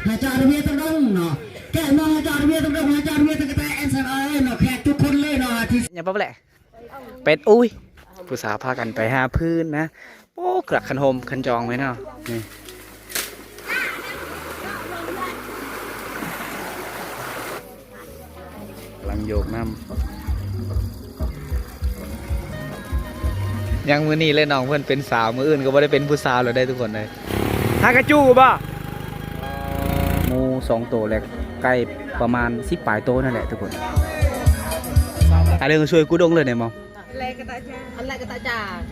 ໃຫ້ເຈົ້າອາລະເວຍຕັ້ງດົງເນາະ ແກະມອງໃຫ້ເຈົ້າອາລະເວຍຕັ້ງດົງ ໃຫ້ເຈົ້າອາລະເວຍຕັ້ງແຕ່ແອນເຊັນເອເນາະ ແຂກທຸກຄົນເລີຍເນາະ ທີ່ ຫຍັງປະແຫຼະ ເປັດ ອຸ້ຍ ຜູ້ສາວພາກັນໄປຫາພື້ນນະ. ໂອ້ ກະຄັນໂຮມຄັນຈອງໄວ້ເນາະ ນີ້ ກຳລັງໂຍກນ້ຳ ຍັງມື້ນີ້ແຫຼະ ນ້ອງເພິ່ນເປັນສາວ ມື້ອື່ນກໍບໍ່ໄດ້ເປັນຜູ້ສາວແລ້ວເດ້ທຸກຄົນເອີຍ. ຫາກະຈູ້ບໍ່? ໝູສອງໂຕ ແລະໄກ່ປະມານສິບປາຍໂຕນັ້ນແຫຼະທຸກຄົນ. ອາເລີງຊ່ວຍກູດົງເລີຍໄດ້ບໍ່?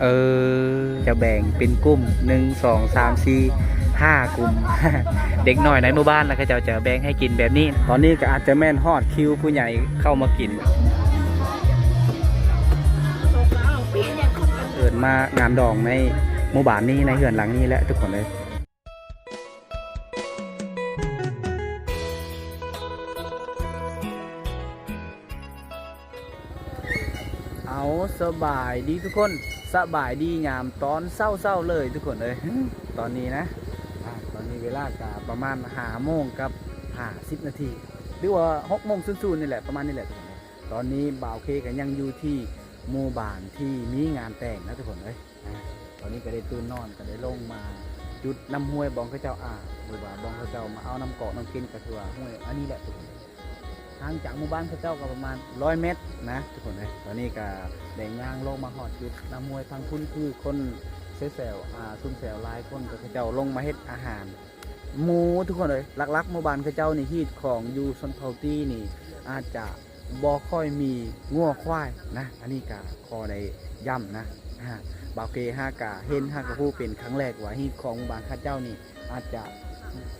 ເອີ ຈະແບ່ງເປັນກຸ່ມ ໜຶ່ງ ສອງ ສາມ ສີ່ ຫ້າ ກຸ່ມ ເດັກນ້ອຍໃນໝູ່ບ້ານ ແລ້ວເຂົາເຈົ້າຈະແບ່ງໃຫ້ກິນແບບນີ້. ຕອນນີ້ກໍອາດຈະແມ່ນຮອດຄິວຜູ້ໃຫຍ່ເຂົ້າມາກິນ. ເອີ້ນມາງານດອງໃນໝູ່ບ້ານນີ້ ໃນເຮືອນຫຼັງນີ້ແຫຼະທຸກຄົນເອີຍ. ເອົາ ສະບາຍດີທຸກຄົນ ສະບາຍດີຍາມຕອນເຊົ້າໆເລີຍທຸກຄົນເອີຍ. ຕອນນີ້ນະ ອາ ຕອນນີ້ເວລາກະປະມານຫ້າໂມງກັບຫ້າສິບນາທີ ຫຼືວ່າຫົກໂມງສູນໆນີ້ແຫຼະ ປະມານນີ້ແຫຼະທຸກຄົນເອີຍ. ຕອນນີ້ບ່າວເຄກະຍັງຢູ່ທີ່ໝູ່ບ້ານທີ່ມີງານແຕ່ງນະທຸກຄົນເອີຍ. ອາ ຕອນນີ້ກໍໄດ້ຕື່ນນອນ ກໍໄດ້ລົງມາຈຸດນ້ຳຫ້ວຍບ່ອນເຂົາເຈົ້າອາບ ຫຼືວ່າບ່ອນເຂົາເຈົ້າມາເອົານ້ຳກອກນ້ຳກິນ ກໍຄືວ່າຫ້ວຍອັນນີ້ແຫຼະທຸກຄົນ. ຫ່າງຈາກໝູ່ບ້ານເຂົາເຈົ້າກໍປະມານຮ້ອຍແມັດນະທຸກຄົນເອີຍ. ຕອນນີ້ກໍໄດ້ຍ່າງລົງມາຮອດຈຸດນ້ຳຫ້ວຍ ທາງພຸ້ນຄືຄົນເຊແຊວ ອາ ຊຸມແຊວຫຼາຍຄົນ ກໍເຂົາເຈົ້າລົງມາເຮັດອາຫານ ໝູທຸກຄົນເອີຍ. ຫຼັກໆໝູ່ບ້ານເຂົາເຈົ້ານີ້ ຮີດຄອງຢູ່ຊົນເຜົ່າຕີນີ້ອາດຈະບໍ່ຄ່ອຍມີງົວຄວາຍນະ ອັນນີ້ກະຂໍໄດ້ຢ້ຳນະ. ອາ ບ່າວເຄຫາກະເຫັນ ຫາກະຮູ້ເປັນຄັ້ງແລກວ່າ ຮີດຄອງໝູ່ບ້ານເຂົາເຈົ້ານີ້ອາດຈະ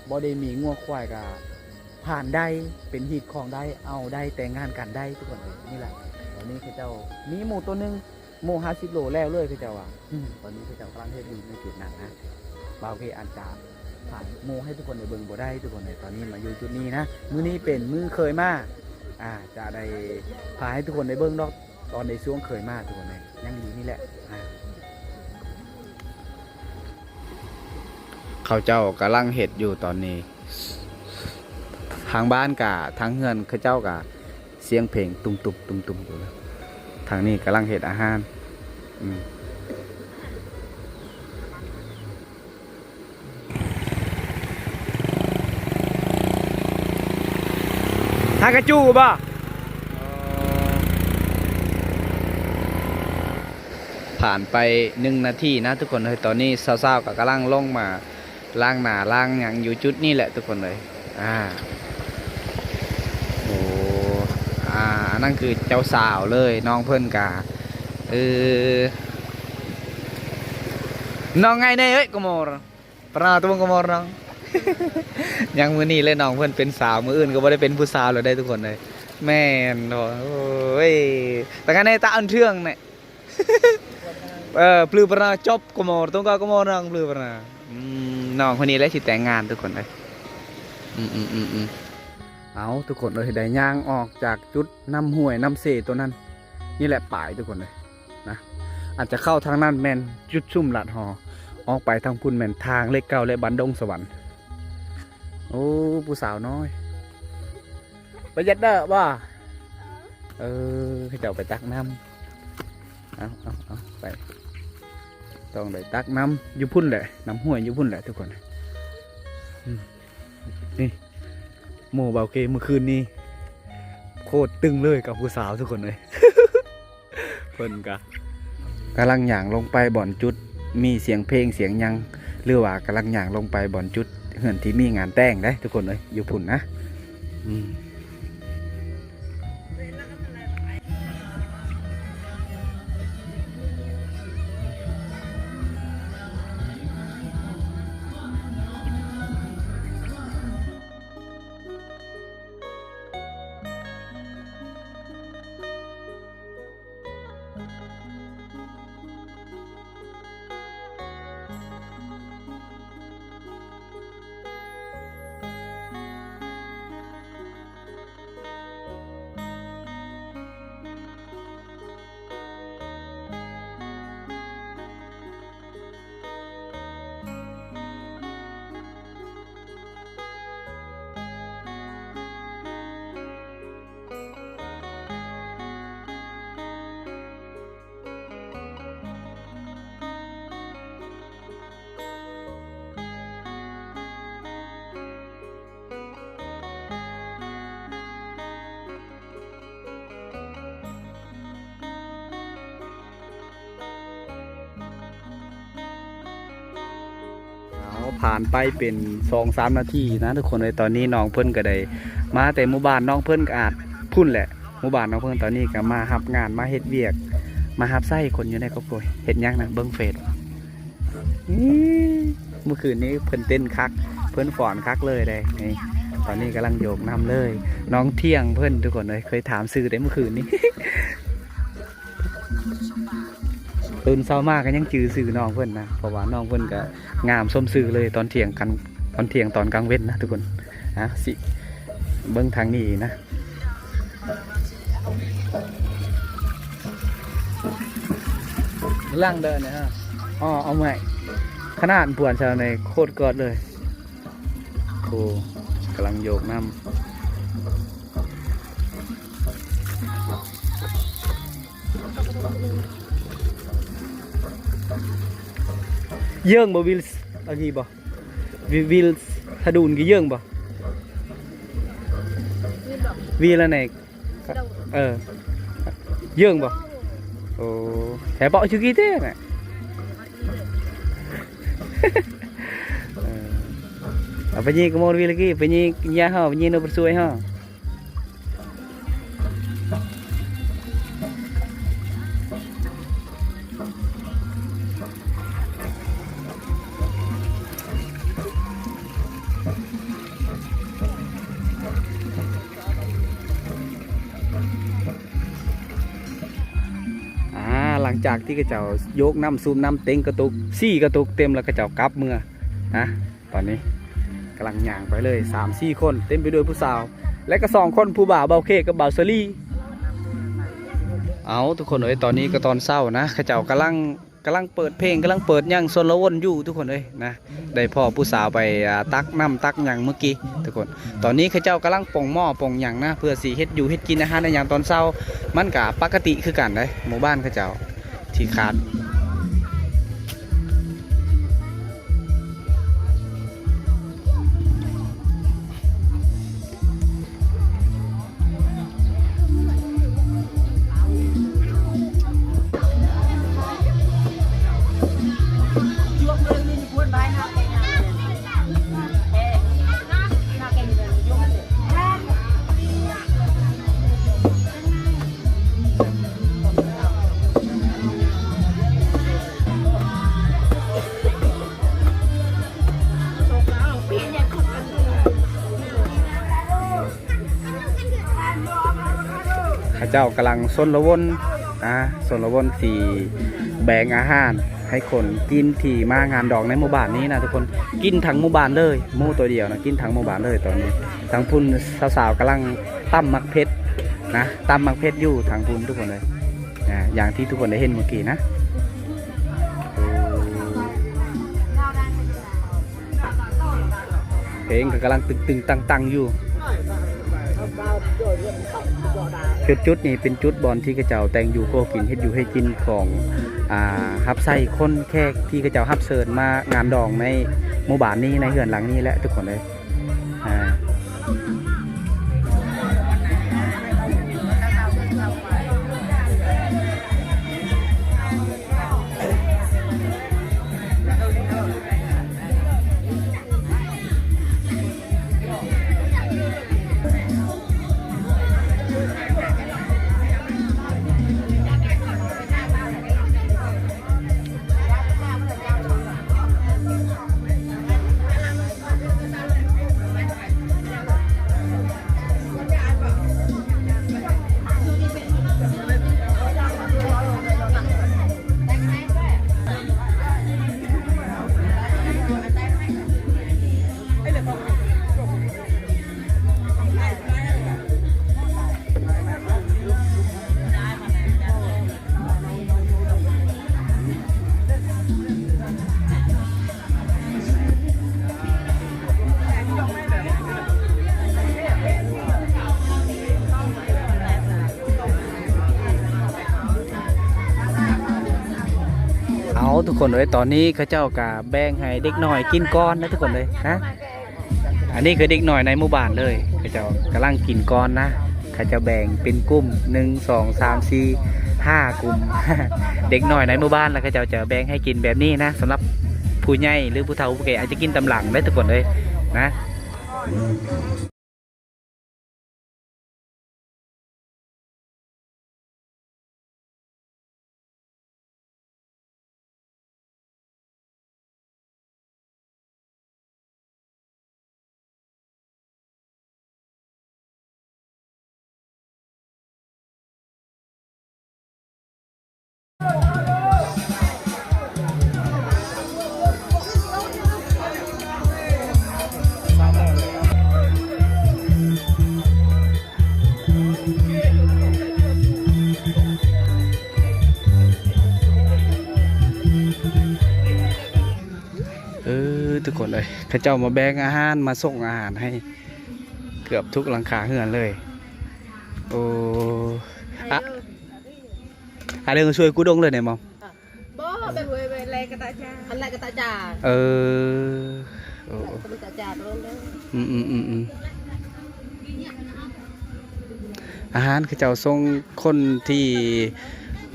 ບໍ່ໄດ້ມີງົວຄວາຍ ກະຜ່ານໄດ້ ເປັນຮີດຄອງໄດ້ ເອົາໄດ້ ແຕ່ງງານກັນໄດ້ທຸກຄົນເອີຍ. ນີ້ລະ ຕອນນີ້ເຂົາເຈົ້າມີໝູໂຕໜຶ່ງ ໝູຫ້າສິບໂລແລ້ວເລີຍ ເຂົາເຈົ້າວ່າ. ອືມ ຕອນນີ້ເຂົາເຈົ້າກຳລັງເຮັດຢູ່ໃນຈຸດນັ້ນນະ. ບ່າວເຄອາດຈະຖ່າຍໝູໃຫ້ທຸກຄົນໄດ້ເບິ່ງບໍ່ໄດ້ທຸກຄົນເອີຍ. ຕອນນີ້ມາຢູ່ຈຸດນີ້ນະ ມື້ນີ້ເປັນມື້ເຄີຍມາ ອາ ຈະໄດ້ຖ່າຍໃຫ້ທຸກຄົນໄດ້ເບິ່ງດອກ ຕອນໃນຊ່ວງເຄີຍມາທຸກຄົນເອີຍ. ຍັງຢູ່ນີ້ແຫຼະ ອາ ເຂົາເຈົ້າກຳລັງເຮັດຢູ່ຕອນນີ້. ທາງບ້ານກະ ທາງເຮືອນເຂົາເຈົ້າກະ ສຽງເພງຕຸ່ມຕຸບ ຕຸ່ມຕຸບຢູ່. ທາງນີ້ກຳລັງເຮັດອາຫານ ອືມ ຫາກະຈູ້ບໍ່? ຜ່ານໄປໜຶ່ງນາທີນະທຸກຄົນເອີຍ. ຕອນນີ້ສາວໆກໍກຳລັງລົງມາ ລ້າງໜ້າລ້າງຫຍັງຢູ່ຈຸດນີ້ແຫຼະທຸກຄົນເອີຍ. ອາ ໂອ້ ອາ ອັນນັ້ນຄືເຈົ້າສາວເລີຍ ນ້ອງເພິ່ນກະ ເອີ ນ້ອງໄງແນ່ເອີຍ ກະມໍ ປະນາຕະວົງກະມໍນ້ອງ. ຍັງມື້ນີ້ແຫຼະ ນ້ອງເພິ່ນເປັນສາວ ມື້ອື່ນກໍບໍ່ໄດ້ເປັນຜູ້ສາວແລ້ວເດ້ທຸກຄົນເອີຍ. ແມ່ນ ໂອ້ຍ ຕະກະແນ່ຕະອັນເທື່ອງແນ່ ເອີ ປລືປະນາ ຈົບກະມໍ ຕົງກະກະມໍນາງປລືປະນາ. ອືມ ນ້ອງຄົນນີ້ແຫຼະຊິແຕ່ງງານທຸກຄົນເອີຍ. ອືມ ເອົາ ທຸກຄົນເອີຍ ໄດ້ຍ່າງອອກຈາກຈຸດນ້ຳຫ້ວຍນ້ຳເຊໂຕນັ້ນ. ນີ້ແຫຼະປາຍທຸກຄົນເອີຍນະ. ອາດຈະເຂົ້າທາງນັ້ນແມ່ນຈຸດຊຸມລາດຫໍ ອອກໄປທາງພຸ້ນແມ່ນທາງເລກເກົ້າ ແລະ ບ້ານດົງສະຫວັນ. ໂອ້ ຜູ້ສາວນ້ອຍ ປະຢັດເດີບໍ່? ເອີ ເຂົາເຈົ້າໄປຕັກນ້ຳ. ເອົາ ເອົາ ເອົາ ໄປ ຕ້ອງໄດ້ຕັກນ້ຳຢູ່ພຸ້ນແຫຼະ ນ້ຳຫ້ວຍຢູ່ພຸ້ນແຫຼະທຸກຄົນ. ອືມ ນີ້ ໝູ່ບ່າວເຄມື້ຄືນນີ້ ໂຄດຕຶງເລີຍກັບຜູ້ສາວທຸກຄົນເອີຍ. ເພິ່ນກະກຳລັງຍ່າງລົງໄປບ່ອນຈຸດມີສຽງເພງສຽງຫຍັງ ຫຼືວ່າກຳລັງຍ່າງລົງໄປບ່ອນຈຸດເຮືອນທີ່ມີງານແຕ່ງເດ້ທຸກຄົນເອີຍ ຢູ່ພຸ້ນນະ. ອືມ. ຜ່ານໄປເປັນສອງສາມນາທີນະທຸກຄົນເອີຍ. ຕອນນີ້ນ້ອງເພິ່ນກໍໄດ້ມາແຕ່ໝູ່ບ້ານນ້ອງເພິ່ນ ກໍອາດພຸ້ນແຫຼະ. ໝູ່ບ້ານນ້ອງເພິ່ນຕອນນີ້ກໍມາຮັບງານ ມາເຮັດວຽກ ມາຮັບໃຊ້ຄົນຢູ່ໃນຄອບຄົວ. ເຮັດຫຍັງນະ? ເບິ່ງເຟສ. ອີ ເມື່ອຄືນນີ້ເພິ່ນເຕັ້ນຄັກ ເພິ່ນຟ້ອນຄັກເລີຍເດ້. ນີ້ ຕອນນີ້ກຳລັງໂຍກນຳເລີຍ. ນ້ອງທ່ຽງເພິ່ນ ທຸກຄົນເອີຍ ເຄີຍຖາມຊື່ແຕ່ເມື່ອຄືນນີ້. ຕື່ນເຊົ້າມາກໍຍັງຈື່ຊື່ນ້ອງເພິ່ນນະ ເພາະວ່ານ້ອງເພິ່ນກໍງາມສົມຊື່ເລີຍ ຕອນທ່ຽງກັນ ຕອນທ່ຽງຕອນກາງເວັນນະທຸກຄົນ. ອ່ະ ຊິເບິ່ງທາງນີ້ນະ ຫຼັງເດີນນະ. ອໍ ເອົາໃໝ່ ຂະໜາດປວນຊະໃນໂຄດກອດເລີຍ. ໂອ້ ກຳລັງໂຍກນຳ. ເຢິງບໍ່ ວິລ ອັນນີ້ບໍ່ ວິລ ວິລ ທະດູນ ກະເຢິງບໍ່ ວິລ ອັນນີ້ ເອີ ເຢິງບໍ່? ໂອ້ ແຖວເປາະຈຸກີເຕນະ. ເອີ ອາ ປະຍິກະໂມນ ວິລກີ ປະຍິຍາເຮົາ ປະຍິໂນປະຊ່ວຍເຮົາ. ອາ ຫຼັງຈາກທີ່ເຂົາເຈົ້າໂຍກນ້ຳ ສູບນ້ຳ ເຕັງກະຕຸກ ສີ່ກະຕຸກເຕັມແລ້ວ ເຂົາເຈົ້າກັບເມືອນະ. ຕອນນີ້ກຳລັງຍ່າງໄປເລີຍ ສາມສີ່ຄົນ ເຕັມໄປດ້ວຍຜູ້ສາວ ແລະກະສອງຄົນ ຜູ້ບ່າວ ບ່າວເຄກັບບ່າວສາລີ. ເອົາ ທຸກຄົນເອີຍ ຕອນນີ້ກະຕອນເຊົ້ານະ ເຂົາເຈົ້າກຳລັງ ກຳລັງເປີດເພງ ກຳລັງເປີດຫຍັງຊົນລະວົນຢູ່ ທຸກຄົນເອີຍນະ. ໄດ້ພໍ້ຜູ້ສາວໄປ ອາ ຕັກນ້ຳຕັກຫຍັງມື້ກີ້ ທຸກຄົນ. ຕອນນີ້ເຂົາເຈົ້າກຳລັງປ່ອງໝໍ້ປ່ອງຫຍັງນະ ເພື່ອຊິເຮັດຢູ່ເຮັດກິນ ອາຫານອາຫຍັງຕອນເຊົ້າ. ມັນກະປົກກະຕິຄືກັນເດ້ ໝູ່ບ້ານເຂົາເຈົ້າທີ່ຂາດ ເຂົາເຈົ້າກຳລັງຊົນລະວົນ ອາ ຊົນລະວົນຊິແບ່ງອາຫານໃຫ້ຄົນກິນທີ່ມາງານດອງໃນໝູ່ບ້ານນີ້ນະທຸກຄົນ. ກິນທັງໝູ່ບ້ານເລີຍ ໝູ່ໂຕດຽວນະ ກິນທັງໝູ່ບ້ານເລີຍ. ຕອນນີ້ທາງພຸ້ນສາວໆກຳລັງຕຳໝາກເຜັດນະ ຕຳໝາກເຜັດຢູ່ທາງພຸ້ນ ທຸກຄົນເອີຍ. ອາ ຢ່າງທີ່ທຸກຄົນໄດ້ເຫັນມື້ກີ້ນະ ເພງກໍກຳລັງຕຶງໆຕັງໆຢູ່. ຈຸດໆນີ້ເປັນຈຸດບ່ອນທີ່ເຂົາເຈົ້າແຕ່ງຢູ່ຄົວກິນ ເຮັດຢູ່ເຮັດກິນຂອງ ອາ ຮັບໃຊ້ຄົນແຂກທີ່ເຂົາເຈົ້າຮັບເຊີນມາງານດອງໃນໝູ່ບ້ານນີ້ ໃນເຮືອນຫຼັງນີ້ແຫຼະທຸກຄົນເອີຍ. ອາ ເອົາ ທຸກຄົນເອີຍ ຕອນນີ້ເຂົາເຈົ້າກະແບ່ງໃຫ້ເດັກນ້ອຍກິນກ່ອນນະທຸກຄົນເອີຍນະ. ອັນນີ້ຄືເດັກນ້ອຍໃນໝູ່ບ້ານເລີຍ ເຂົາເຈົ້າກຳລັງກິນກ່ອນນະ. ເຂົາເຈົ້າແບ່ງເປັນກຸ່ມ ໜຶ່ງ ສອງ ສາມ ສີ່ ຫ້າກຸ່ມ ເດັກນ້ອຍໃນໝູ່ບ້ານ ແລ້ວເຂົາເຈົ້າຈະແບ່ງໃຫ້ກິນແບບນີ້ນະ ສຳລັບ ຜູ້ໃຫຍ່ ຫຼື ຜູ້ເຖົ້າຜູ້ແກ່ອາດຈະກິນຕາມຫຼັງເດ້ທຸກຄົນເອີຍນະ. ເອີ ທຸກຄົນເອີຍ ເຂົາເຈົ້າມາແບ່ງອາຫານ ມາສົ່ງອາຫານໃຫ້ເກືອບທຸກຫຼັງຄາເຮືອນເລີຍ. ໂອ້ ອະ ອາເດີງຊ່ວຍກູດົງເລີຍແນ່ມອມ. ບໍ່ ແບບ ຊ່ວຍໄວ້ແລກະຕະຈານ ອັນແລກະຕະຈານ. ເອີ ໂອ້ ກະຕະຈານໂດນເດີ. ອືມໆໆໆ ອາຫານເຂົາເຈົ້າສົ່ງຄົນທີ່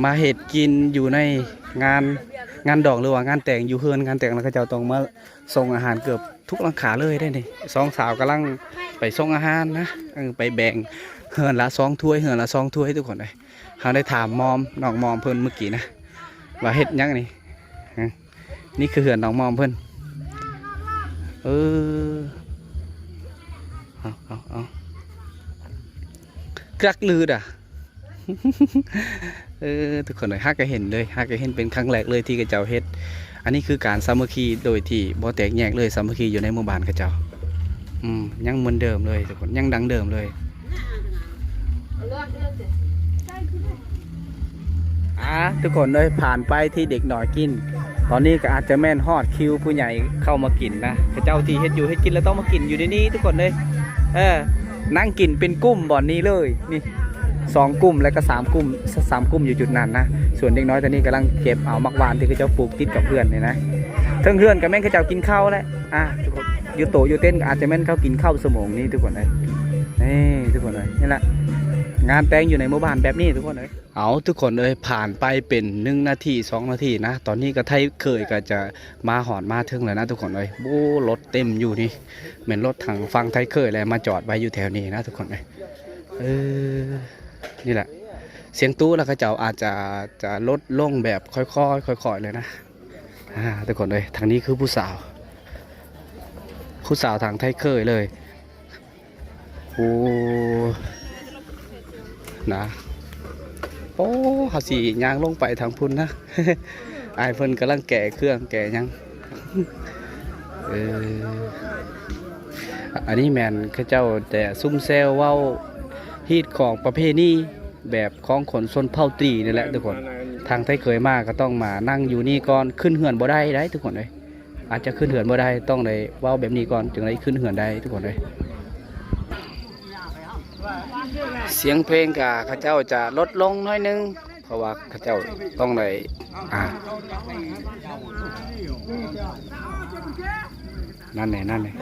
ມາເຮັດກິນຢູ່ໃນງານ ງານດອງ ຫຼືວ່າງານແຕ່ງ ຢູ່ເຮືອນງານແຕ່ງ ແລ້ວເຂົາເຈົ້າຕ້ອງມາ ສົ່ງອາຫານເກືອບທຸກຫຼັງຄາເລີຍເດ້ນີ້. ສອງສາວກຳລັງໄປສົ່ງອາຫານນະ ເອີ ໄປແບ່ງເຮືອນລະສອງຖ້ວຍ ເຮືອນລະສອງຖ້ວຍທຸກຄົນເອີຍ. ເຮົາໄດ້ຖາມມອມ ນ້ອງມອມເພິ່ນມື້ກີ້ນະ ວ່າເຮັດຫຍັງນີ້. ຮະ ນີ້ຄືເຮືອນນ້ອງມອມເພິ່ນ. ເອີ ເອົາໆໆ ກະກະລືດາ. ເອີ ທຸກຄົນເອີຍ ຫາກະເຫັນເລີຍ ຫາກະເຫັນເປັນຄັ້ງແລກເລີຍທີ່ເຂົາເຈົ້າເຮັດ. ອັນນີ້ຄືການສາມັກຄີໂດຍທີ່ບໍ່ແຕກແຍກເລີຍ ສາມັກຄີຢູ່ໃນໝູ່ບ້ານເຂົາເຈົ້າ. ອືມ ຍັງເໝືອນເດີມເລີຍທຸກຄົນ ຍັງດັ້ງເດີມເລີຍ. ອ່າ ທຸກຄົນເອີຍ ຜ່ານໄປທີ່ເດັກນ້ອຍກິນ ຕອນນີ້ກະອາດຈະແມ່ນຮອດຄິວຜູ້ໃຫຍ່ເຂົ້າມາກິນນະ. ເຂົາເຈົ້າທີ່ເຮັດຢູ່ເຮັດກິນແລ້ວຕ້ອງມາກິນຢູ່ໃນນີ້ທຸກຄົນເອີຍ. ເອີ ນັ່ງກິນເປັນກຸ່ມບ່ອນນີ້ເລີຍ ນີ້ສອງກຸ່ມ ແລ້ວກະສາມກຸ່ມ ສາມກຸ່ມຢູ່ຈຸດນັ້ນນະ. ສ່ວນເດັກນ້ອຍຕອນນີ້ກຳລັງເກັບເອົາໝາກຫວ່ານທີ່ເຂົາເຈົ້າປູກຕິດກັບເຮືອນນີ້ນະ. ເທິງເຮືອນກະແມ່ນເຂົາເຈົ້າກິນເຂົ້າແຫຼະ ອ່າ ຢູ່ໂຕະຢູ່ເຕັນກະອາດຈະແມ່ນເຂົາກິນເຂົ້າຊົ່ວໂມງນີ້ທຸກຄົນເອີຍ. ນີ້ທຸກຄົນເອີຍ ນີ້ແຫຼະ ງານແຕ່ງຢູ່ໃນໝູ່ບ້ານແບບນີ້ທຸກຄົນເອີຍ. ເອົາ ທຸກຄົນເອີຍ ຜ່ານໄປເປັນໜຶ່ງນາທີ ສອງນາທີນະ ຕອນນີ້ກະໄທເຂີຍກະຈະມາຮອດມາເຖິງແລ້ວນະທຸກຄົນເອີຍ. ໂອ້ ລົດເຕັມຢູ່ນີ້ ແມ່ນລົດທາງຝັ່ງໄທເຂີຍແຫຼະ ມາຈອດໄວ້ຢູ່ແຖວນີ້ນະທຸກຄົນເອີຍ. ເອີ ນີ້ແຫຼະ ສຽງຕູ້ລະເຂົາເຈົ້າອາດຈະ ຈະລົດລົງແບບຄ່ອຍໆ ຄ່ອຍໆເລີຍນະ. ອ່າ ທຸກຄົນເອີຍ ທາງນີ້ຄືຜູ້ສາວ ຜູ້ສາວທາງໄທເຂີຍເລີຍ. ໂອ້ ນະ ໂອ້ ເຮົາຊິຍ່າງລົງໄປທາງພຸ້ນນະ. ອ້າຍເພິ່ນກຳລັງແກະເຄື່ອງແກະຫຍັງ. ເອີ ອັນນີ້ແມ່ນເຂົາເຈົ້າແຕ່ຊຸມແຊວເວົ້າຮີດຄອງປະເພນີແບບຂອງຄົນຊົນເຜົ່າຕີນີ້ແຫຼະທຸກຄົນ. ທາງໄທເຂີຍມາກະຕ້ອງມານັ່ງຢູ່ນີ້ກ່ອນ ຂຶ້ນເຮືອນບໍ່ໄດ້ໃດ໋ທຸກຄົນເອີຍ. ອາດຈະຂຶ້ນເຮືອນບໍ່ໄດ້ ຕ້ອງໄດ້ເວົ້າແບບນີ້ກ່ອນ ຈຶ່ງໄດ້ຂຶ້ນເຮືອນໄດ້ທຸກຄົນເອີຍ. ສຽງເພງກະເຂົາເຈົ້າຈະລົດລົງໜ້ອຍໜຶ່ງ ເພາະວ່າເຂົາເຈົ້າຕ້ອງໄດ້ ອ່າ ນັ້ນແຫຼະ ນັ້ນແຫຼະ.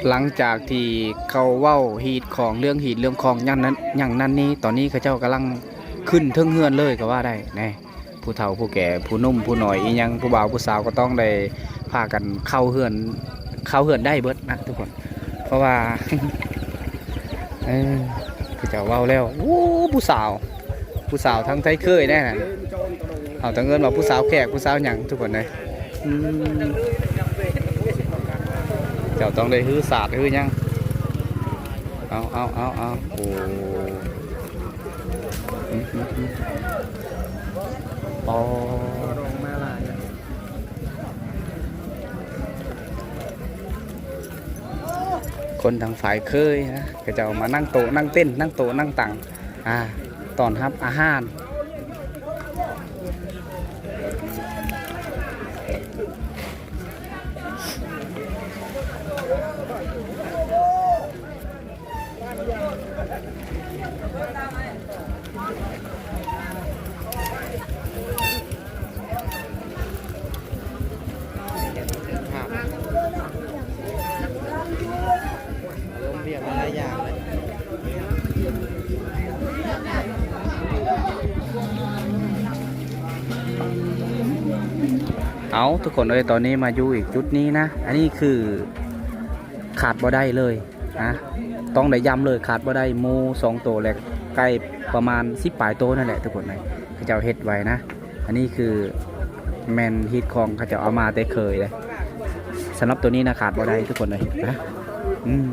ຫຼັງຈາກທີ່ເຂົາເວົ້າຮີດຄອງ ເລື່ອງຮີດເລື່ອງຄອງຫຍັງນັ້ນ ຫຍັງນັ້ນນີ້ ຕອນນີ້ເຂົາເຈົ້າກຳລັງຂຶ້ນເທິງເຮືອນເລີຍກະວ່າໄດ້ແນ່. ຜູ້ເຖົ້າຜູ້ແກ່ ຜູ້ໜຸ່ມຜູ້ນ້ອຍອີ່ຫຍັງ ຜູ້ບ່າວຜູ້ສາວກະຕ້ອງໄດ້ພາກັນເຂົ້າເຮືອນ ເຂົ້າເຮືອນໄດ້ເບິດນະທຸກຄົນ ເພາະວ່າ ເອີ ເຂົາເຈົ້າເວົ້າແລ້ວ ໂອ້ ຜູ້ສາວ ຜູ້ສາວທາງໄທເຂີຍແນ່ນະ. ເຮົາຕ້ອງເອີ້ນວ່າຜູ້ສາວແຂກ ຜູ້ສາວຫຍັງທຸກຄົນເອີຍ. ອືມ ເຈົ້າຕ້ອງໄດ້ຮືສາດຮືຫຍັງ. ເອົາ ເອົາ ເອົາ ເອົາ ໂອ້ ອືມ ອືມ ອືມ ອໍ ຄົນທາງຝ່າຍເຂີຍນະ ເຂົາເຈົ້າມານັ່ງໂຕະນັ່ງເຕັນ ນັ່ງໂຕະນັ່ງຕັ່ງ ອ່າ ຕ້ອນຮັບອາຫານ. ເອົາ ທຸກຄົນເອີຍ ຕອນນີ້ມາຢູ່ອີກຈຸດນີ້ນະ ອັນນີ້ຄືຂາດບໍ່ໄດ້ເລີຍນະ ຕ້ອງໄດ້ຢ້ຳເລີຍ ຂາດບໍ່ໄດ້ ໝູສອງໂຕ ແລະ ໄກ່ປະມານສິບປາຍໂຕນັ້ນແຫຼະ ທຸກຄົນເອີຍ ເຂົາເຈົ້າເຮັດໄວ້ນະ. ອັນນີ້ຄືແມ່ນຮີດຄອງ ເຂົາເຈົ້າເອົາມາແຕ່ເຄີຍເດ້. ສຳລັບໂຕນີ້ນະ ຂາດບໍ່ໄດ້ ທຸກຄົນເອີຍນະ. ອືມ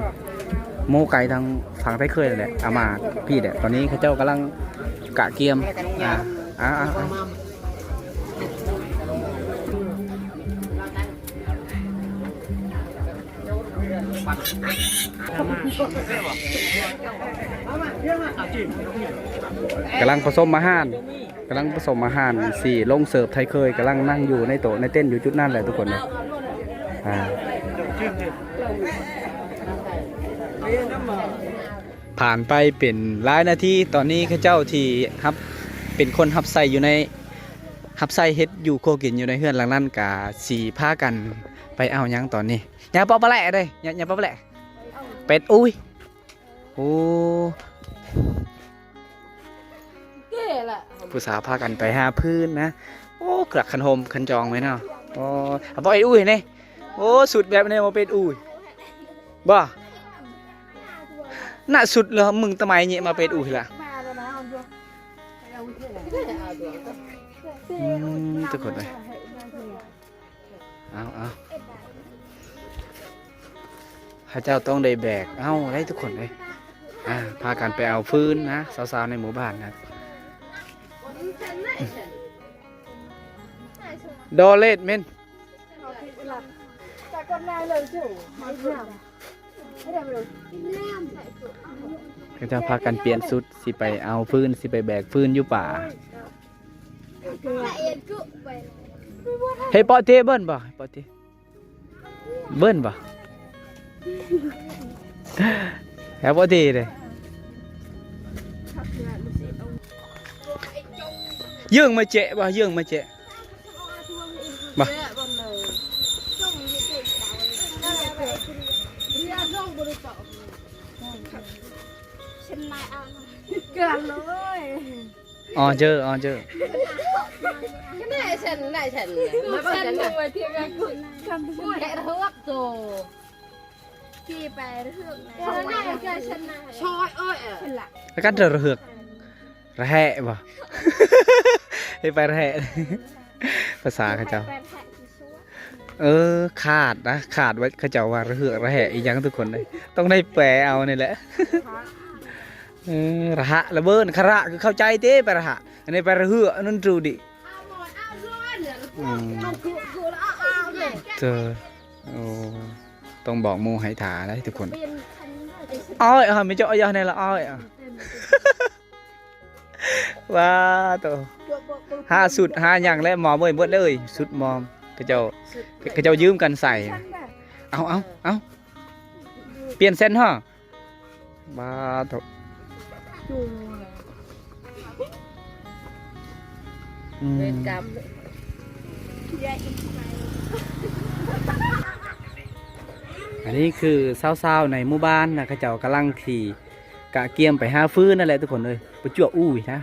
ໝູໄກ່ທາງຝັ່ງໄທເຄີຍນັ້ນແຫຼະ ເອົາມາພີ້ແຫຼະ. ຕອນນີ້ເຂົາເຈົ້າກຳລັງກະກຽມ ອ່າ ອ່າ ອ່າ ອ່າ ກຳລັງປະສົມອາຫານ ກຳລັງປະສົມອາຫານ ຊິລົງເສີບໄທເຄີຍ ກຳລັງນັ່ງຢູ່ໃນໂຕະໃນເຕັນຢູ່ຈຸດນັ້ນແຫຼະ ທຸກຄົນເອີຍ. ອ່າ ຜ່ານໄປເປັນຫຼາຍນາທີ ຕອນນີ້ເຂົາເຈົ້າທີ່ຮັບ ເປັນຄົນຮັບໃຊ້ຢູ່ໃນ ຮັບໃຊ້ເຮັດຢູ່ຄົວກິນຢູ່ໃນເຮືອນຫຼັງນັ້ນ ກະຊິພາກັນໄປເອົາຫຍັງຕອນນີ້. ຢ່າປະແປະເດ້ ຢ່າ ຢ່າປະແປະ ເປັດ ອຸ້ຍ ໂອ້ ເກລະ ຜູ້ສາວພາກັນໄປຫາຟືນນະ. ໂອ້ ກະຄັນໂຮມຄັນຈອງໄວ້ເນາະ. ໂອ້ ເອົາບໍ່ເອັດອຸ້ຍນີ້. ໂອ້ ສຸດແບບນີ້ບໍ່ເປັດອຸ້ຍບໍ່? ນະ ສຸດແລ້ວ ມຶງຕະໄມເຍະມາເປັດອຸ້ຍລະ. ອືມ ທຸກຄົນເອີຍ ເອົາ ເອົາ ເຂົາເຈົ້າຕ້ອງໄດ້ແບກເອົາໄດ໋ ທຸກຄົນເອີຍ. ອ່າ ພາກັນໄປເອົາຟືນນະ ສາວໆໃນໝູ່ບ້ານນະ. ດອເລດເມັນ ເຂົາເຈົ້າພາກັນປ່ຽນຊຸດ ຊິໄປເອົາຟືນ ຊິໄປແບກຟືນຢູ່ປ່າ. ເຮີ້ຍ ເປາະເຕເບິ່ນບໍ່ ເປາະເຕ ເບິ່ນບໍ່ ແລ້ວບໍ່ດີເດ້. ເຢິງມາແຈະບໍ່ ເຢິງມາແຈະບໍ່. ເກືອບເລີຍ. ອໍເຈີ ອໍເຈີ ນາຍ ແກະເຮືອກໂຕ ຂີ່ໄປເຮືອກນະ ຊອຍເອີຍ ແລ້ວກັນເຮືອກ ລະແຫະບໍ່ ໃຫ້ໄປລະແຫະ ພາສາເຂົາເຈົ້າ. ເອີ ຂາດນະ ຂາດວ່າ ເຂົາເຈົ້າວ່າລະເຮືອກລະແຫະອີ່ຫຍັງ ທຸກຄົນເອີຍ ຕ້ອງໄດ້ແປເອົານີ້ແຫຼະ. ເອີ ລະຫະ ລະເບີນ ຄະລະ ຄືເຂົ້າໃຈເຕ ໄປລະຫະ ອັນນີ້ໄປລະເຮືອກ ອັນນັ້ນຕູດິ. ອືມ ເຈີ ໂອ້ ຕ້ອງບອກໝູ່ໃຫ້ຖ້າໄດ໋ ທຸກຄົນ. ອ້ອຍ ເອົາ ແມ່ເຈົ້າ ເອົາຢ່າແນ່ລະ ອ້ອຍ ເອົາ. ວ້າໂຕ ຫາຊຸດຫາຫຍັງແລ້ວ ໝໍເອີຍ ເບິດເລີຍ ຊຸດໝໍ ເຂົາເຈົ້າ ເຂົາເຈົ້າຢືມກັນໃສ່. ເອົາ ເອົາ ເອົາ ປ່ຽນເສັ້ນເນາະ. ວ້າໂຕ ອືມ ເວນກຳ. ອັນນີ້ຄືຊາວໆໃນໝູ່ບ້ານນະ ເຂົາເຈົ້າກຳລັງທີ່ ກະກຽມໄປຫາຟືນນັ້ນແຫຼະທຸກຄົນເອີຍ ປະຈວບອູ້ຍນະ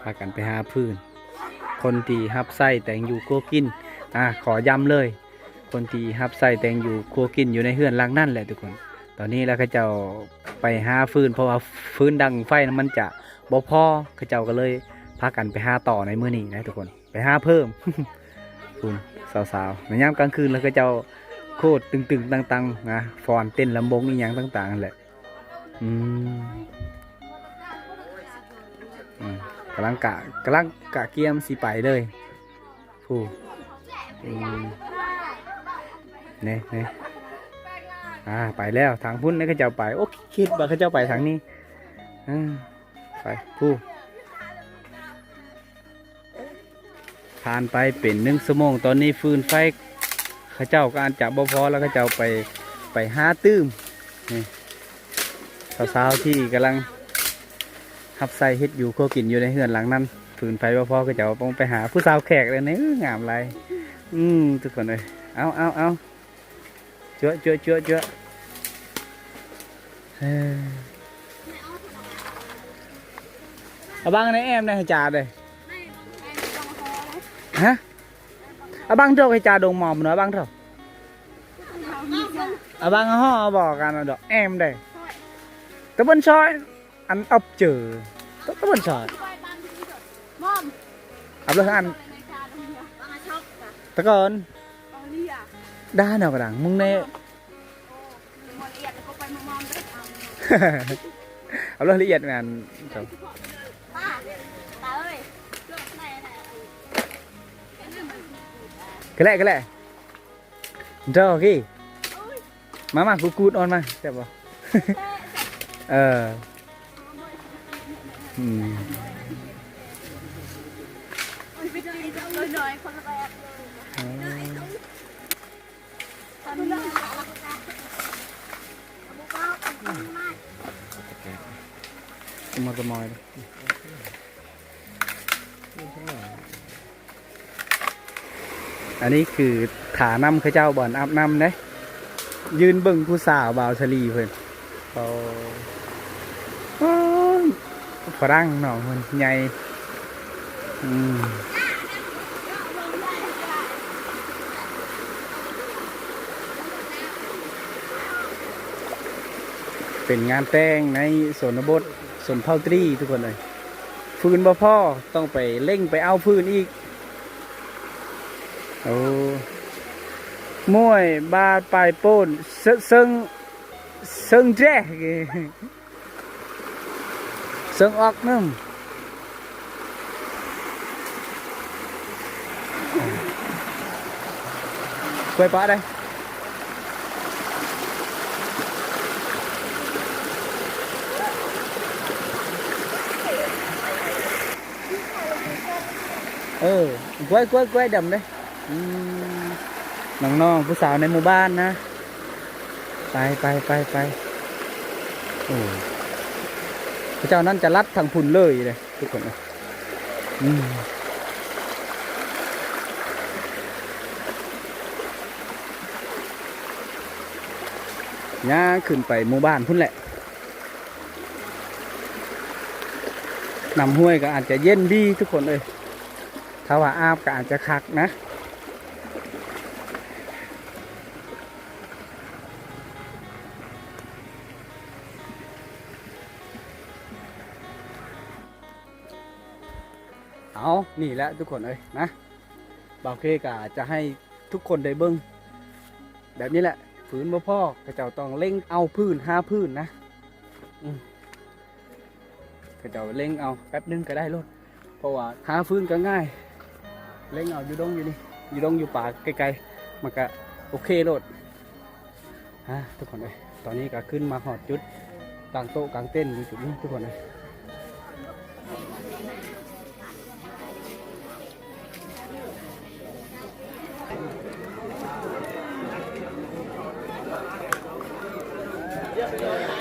ພາກັນໄປຫາຟືນ. ຄົນທີ່ຮັບໃຊ້ແຕ່ງຢູ່ຄົວກິນ ອ່າ ຂໍຢ້ຳເລີຍ ຄົນທີ່ຮັບໃຊ້ແຕ່ງຢູ່ຄົວກິນຢູ່ໃນເຮືອນຫຼັງນັ້ນແຫຼະທຸກຄົນ. ຕອນນີ້ລະເຂົາເຈົ້າໄປຫາຟືນ ເພາະວ່າຟືນດັງໄຟນະມັນຈະບໍ່ພໍ ເຂົາເຈົ້າກໍເລີຍພາກັນໄປຫາຕໍ່ໃນມື້ນີ້ນະທຸກຄົນ. ໄປຫາເພີ່ມ ພຸ້ນ ສາວໆ ໃນຍາມກາງຄືນລະເຂົາເຈົ້າໂຄດຕຶງໆຕັງໆນະ ຟ້ອນເຕັ້ນລຳວົງອີ່ຫຍັງຕ່າງໆຫັ້ນແຫຼະ. ອືມ ອືມ ກຳລັງກະ ກຳລັງກະກຽມຊິໄປເລີຍ ຜູ້ ອືມ ນີ້ ນີ້ ອ່າ ໄປແລ້ວ ທາງພຸ້ນເຂົາເຈົ້າໄປ. ໂອ້ ຄິດວ່າເຂົາເຈົ້າໄປທາງນີ້ ເອີ ໄປ ຜູ້ ຜ່ານໄປເປັນໜຶ່ງຊົ່ວໂມງ ຕອນນີ້ຟືນໄຟເຂົາເຈົ້າກໍອາດຈະບໍ່ພໍ ແລ້ວເຂົາເຈົ້າໄປ ໄປຫາຕື່ມ. ນີ້ ສາວໆທີ່ກຳລັງຮັບໃຊ້ເຮັດຢູ່ຄົວກິນຢູ່ໃນເຮືອນຫຼັງນັ້ນ ຟືນໄຟບໍ່ພໍ ເຂົາເຈົ້າຕ້ອງໄປຫາຜູ້ສາວແຂກແລ້ວນີ້ ງາມຫຼາຍ. ອືມ ທຸກຄົນເອີຍ ເອົາ ເອົາ ເອົາ ຈົວະ ຈົວະ ຈົວະ ຈົວະ. ເອີ ອາບັງໃນແອມໃນຈາເດ້. ຮະ? ອະບັງໂດກໃຫ້ຈາດົງມອມເນາະ ອະບັງໂດກ. ອະບັງຫໍບໍກັນດອກແອມເດ້. ຕະເບິ່ນຊອຍ ອັນອອບເຈີ ຕະເບິ່ນຊອຍ. ອັບເລີຍອັນ ຕະກອນ ດາແນວກະດັງ ມຶງແນ່. ເອົາລາຍລະອຽດແມ່ນ ກະແລະ ກະແລະ ດອກກີ້ ມາ ມາ ກູດໆ ອອນມາ ແຊບບໍ່? ເອີ ອືມ. ອັນນີ້ຄືຖ້ານຳເຂົາເຈົ້າບ່ອນອາບນ້ຳເດ້ ຢືນເບິ່ງຜູ້ສາວບ່າວສາລີເພິ່ນ. ໂອ້ ໂອ້ ຝຣັ່ງນ້ອງເພິ່ນໃຫຍ່. ອືມ ເປັນງານແຕ່ງໃນຊົນນະບົດ ຊົນເຜົ່າຕຣີ ທຸກຄົນເອີຍ. ຟືນບໍ່ພໍ ຕ້ອງໄປເລັ່ງໄປເອົາຟືນອີກ. ໂອ້ ມວຍບາດປາຍໂປ້ນ ເຊິ່ງ ເຊິ່ງ ເຊິ່ງແຈ ເຊິ່ງອອກໜຶ່ງ ກວຍປະໄດ້. ເອີ ກວຍ ກວຍ ກວຍດຳເດ້. ອືມ ນ້ອງໆ ຜູ້ສາວໃນໝູ່ບ້ານນະ. ໄປ ໄປ ໄປ ໄປ. ໂອ້ ເຂົາເຈົ້ານັ້ນຈະລັດທາງພຸ້ນເລີຍເດ້ ທຸກຄົນເອີຍ. ອືມ ຍ່າງຂຶ້ນໄປໝູ່ບ້ານພຸ້ນແຫຼະ. ນ້ຳຫ້ວຍກໍອາດຈະເຢັນດີ ທຸກຄົນເອີຍ. ຖ້າວ່າອາບກໍອາດຈະຄັກນະ. ເອົາ ນີ້ແຫຼະທຸກຄົນເອີຍນະ, ບ່າວເຄກະຈະໃຫ້ທຸກຄົນໄດ້ເບິ່ງແບບນີ້ແຫຼະ. ຟືນບໍ່ພໍ ເຂົາເຈົ້າຕ້ອງເລັ່ງເອົາຟືນ ຫາຟືນນະ. ອືມ ເຂົາເຈົ້າເລັ່ງເອົາແປັບໜຶ່ງກໍໄດ້ໂລດ ເພາະວ່າຫາຟືນກໍງ່າຍ, ເລັ່ງເອົາຢູ່ດົງຢູ່ນີ້ ຢູ່ດົງຢູ່ປ່າໄກໆ ມັນກໍໂອເຄໂລດ. ອ່າ ທຸກຄົນເອີຍ ຕອນນີ້ກໍຂຶ້ນມາຮອດຈຸດກາງໂຕະກາງເຕັນຢູ່ຈຸດນີ້ ທຸກຄົນເອີຍ.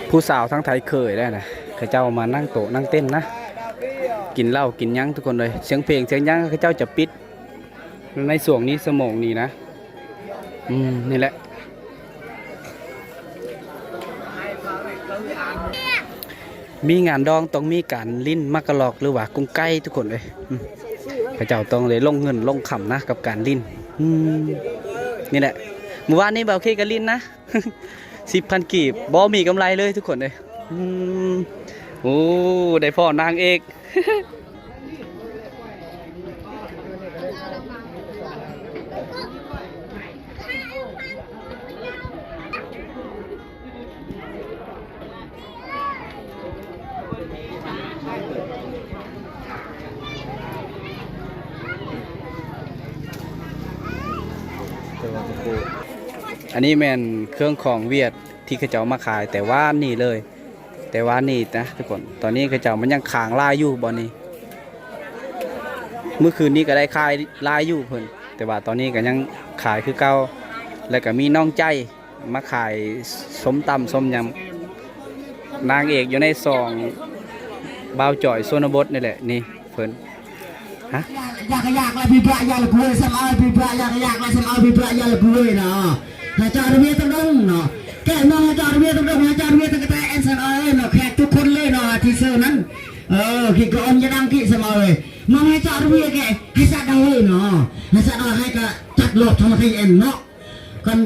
ຜູ້ສາວທາງໄທເຄີຍແລ້ວນະ ເຂົາເຈົ້າມານັ່ງໂຕະນັ່ງເຕັນນະ ກິນເຫຼົ້າກິນຫຍັງ ທຸກຄົນເອີຍ. ສຽງເພງສຽງຫຍັງເຂົາເຈົ້າຈະປິດ ໃນຊ່ວງນີ້ ຊົ່ວໂມງນີ້ນະ. ອືມ ນີ້ແຫຼະ ມີງານດອງຕ້ອງມີການຫຼິ້ນໝາກກະລອກ ຫຼືວ່າກຸງໄກ່ ທຸກຄົນເອີຍ. ອືມ ເຂົາເຈົ້າຕ້ອງໄດ້ລົງເງິນລົງຄຳນະກັບການຫຼິ້ນ. ອືມ ນີ້ແຫຼະ ມື້ວານນີ້ບ່າວເຄກໍຫຼິ້ນນະ ສິບພັນກີບ ບໍ່ມີກຳໄລເລີຍ ທຸກຄົນເອີຍ. ອືມ ໂອ້ ໄດ້ພໍ້ນາງເອກ. ອັນນີ້ແມ່ນເຄື່ອງຂອງຫວຽດ ທີ່ເຂົາເຈົ້າມາຂາຍແຕ່ວານນີ້ເລີຍ ແຕ່ວານນີ້ນະທຸກຄົນ. ຕອນນີ້ເຂົາເຈົ້າມັນຍັງຄ້າງຫຼາຍຢູ່ບ່ອນນີ້ ມື້ຄືນນີ້ກໍໄດ້ຂາຍຫຼາຍຢູ່ເພິ່ນ ແຕ່ວ່າຕອນນີ້ກໍຍັງຂາຍຄືເກົ່າ. ແລ້ວກໍມີນ້ອງໃຈມາຂາຍສົ້ມຕຳສົ້ມຍຳ ນາງເອກຢູ່ໃນຊ່ອງບ່າວຈອຍຊົນນະບົດນີ້ແຫຼະ ນີ້ເພິ່ນ. ຢາກ ຢາກ ຢາກລະບີບະ ຢາກລະກວຍ ສຳເອົາບີບະ ຢາກ ຢາກລະ ສຳເອົາບີບະ ຢາກລະກວຍເນາະ. ໃຫ້ເຈົ້າລະເວຍຕະດົງເນາະ ແກະມອງໃຫ້ເຈົ້າລະເວຍຕະດົງ ໃຫ້ເຈົ້າລະເວຍຕະກະແຕແອນສັນເອີຍເນາະ ແຂກທຸກຄົນເລີຍເນາະ ທີ່ເຊີນນັ້ນ ເອີ ກິກະອອນຈະດັງກິສະມາເອີຍ ມາໃຫ້ຈະອະຣະເບຍແກ ໃຫ້ສະດອຍເນາະ ໃຫ້ສະດອຍ ໃຫ້ກະຈັດໂລດທຳມະຕິເອັນເນາະ ຄັນ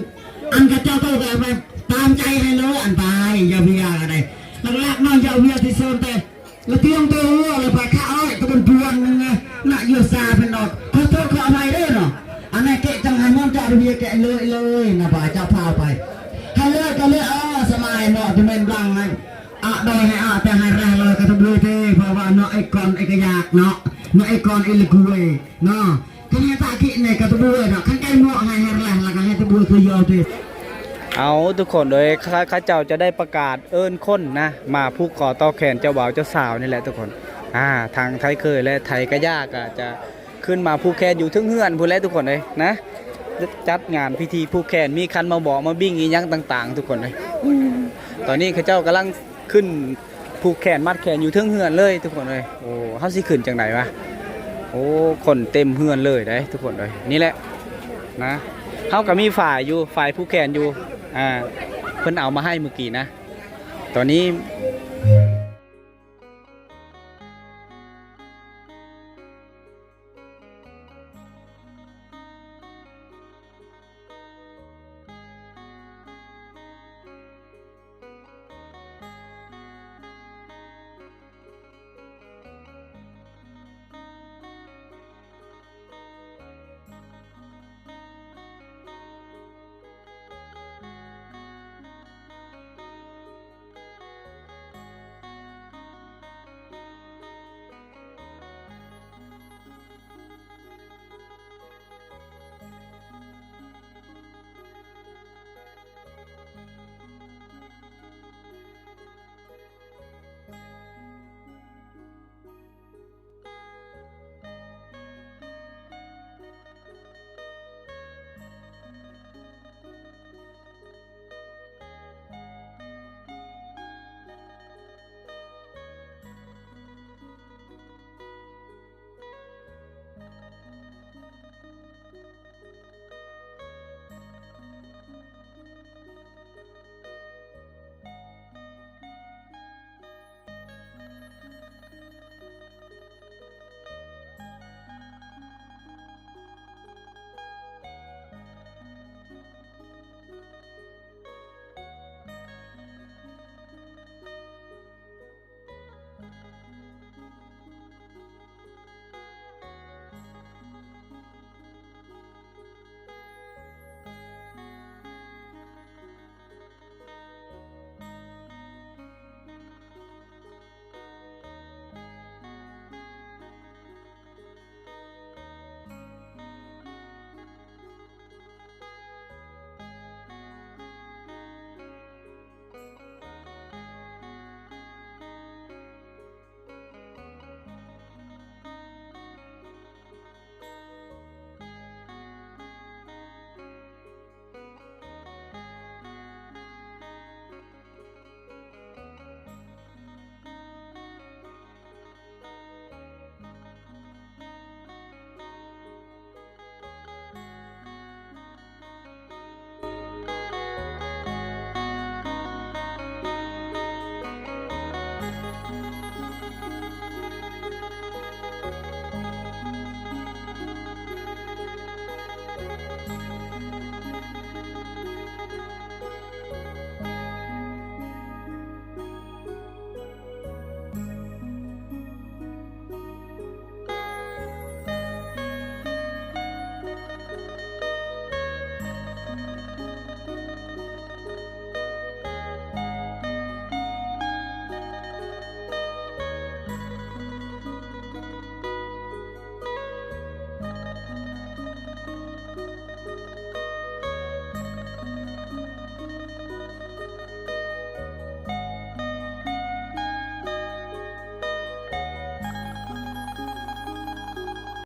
ອັນຂະເຈົ້າໂຕກະໄປຕາມໃຈໃຫ້ໂລດ ອັນໄປຢາວເວຍກະໄດ້ ຫຼັກໆເນາະ ຢາວເວຍທີ່ເຊີນແຕ່ລະຕຽງໂຕລະໄປຂະອ້ອຍຕະບົນພວນນະ ນະຢູ່ສາເພິ່ນດອກ ຂໍໂທດຂໍອະໄພເດີເນາະ ອັນນັ້ນເກະຈັງໃຫ້ມອນຈະອະຣະເບຍແກເລີຍເລີຍນະ ບາເຈົ້າພາໄປ ໃຫ້ເລີຍກະເລີຍ ເອີ ສະມາຍເນາະ ຈະແມ່ນຫຼັງໃຫ້ ອະ ໂດຍ ໃຫ້ອະ ແຕ່ໃຫ້ແລະເລີຍກະຕະບູເຕ ເພາະວ່າເນາະ ໄອ້ກອນໄອ້ກະຢາກເນາະ ເນາະ ໄອ້ກອນໄອ້ລະກວຍເນາະ ຄັນໃຫ້ຕາກິໃນກະຕະບູເນາະ ຄັນໄກ່ເນາະ ໃຫ້ແລະລະກະໃຫ້ຕະບູຄືຢອດເຕ. ເອົາ ທຸກຄົນເອີຍ ເຂົາ ເຂົາເຈົ້າຈະໄດ້ປະກາດເອີ້ນຄົນນະ ມາຜູກຄໍຕໍ່ແຂນເຈົ້າບ່າວເຈົ້າສາວນີ້ແຫຼະທຸກຄົນ ອາ ທາງໄທເຄີຍ ແລະ ໄທກະຢາກະຈະ ຂຶ້ນມາຜູກແຂນຢູ່ເທິງເຮືອນພຸ້ນແຫຼະທຸກຄົນເອີຍນະ ຈັດງານພິທີຜູກແຂນ ມີຄັນມາບອກມາບິ້ງອີ່ຫຍັງຕ່າງໆ ທຸກຄົນເອີຍ ຕອນນີ້ເຂົາເຈົ້າກຳລັງຂຶ້ນຜູກແຂນມັດແຂນຢູ່ເທິງເຮືອນເລີຍທຸກຄົນເອີຍ ໂອ້ ເຮົາຊິຂຶ້ນຈັ່ງໃດວະ ໂອ້ ຄົນເຕັມເຮືອນເລີຍເດ້ທຸກຄົນເອີຍ ນີ້ແຫຼະນະ ເຮົາກະມີຝ້າຍຢູ່ ຝ້າຍຜູກແຂນຢູ່ ອ່າ ເພິ່ນເອົາມາໃຫ້ມື້ກີ້ນະ ຕອນນີ້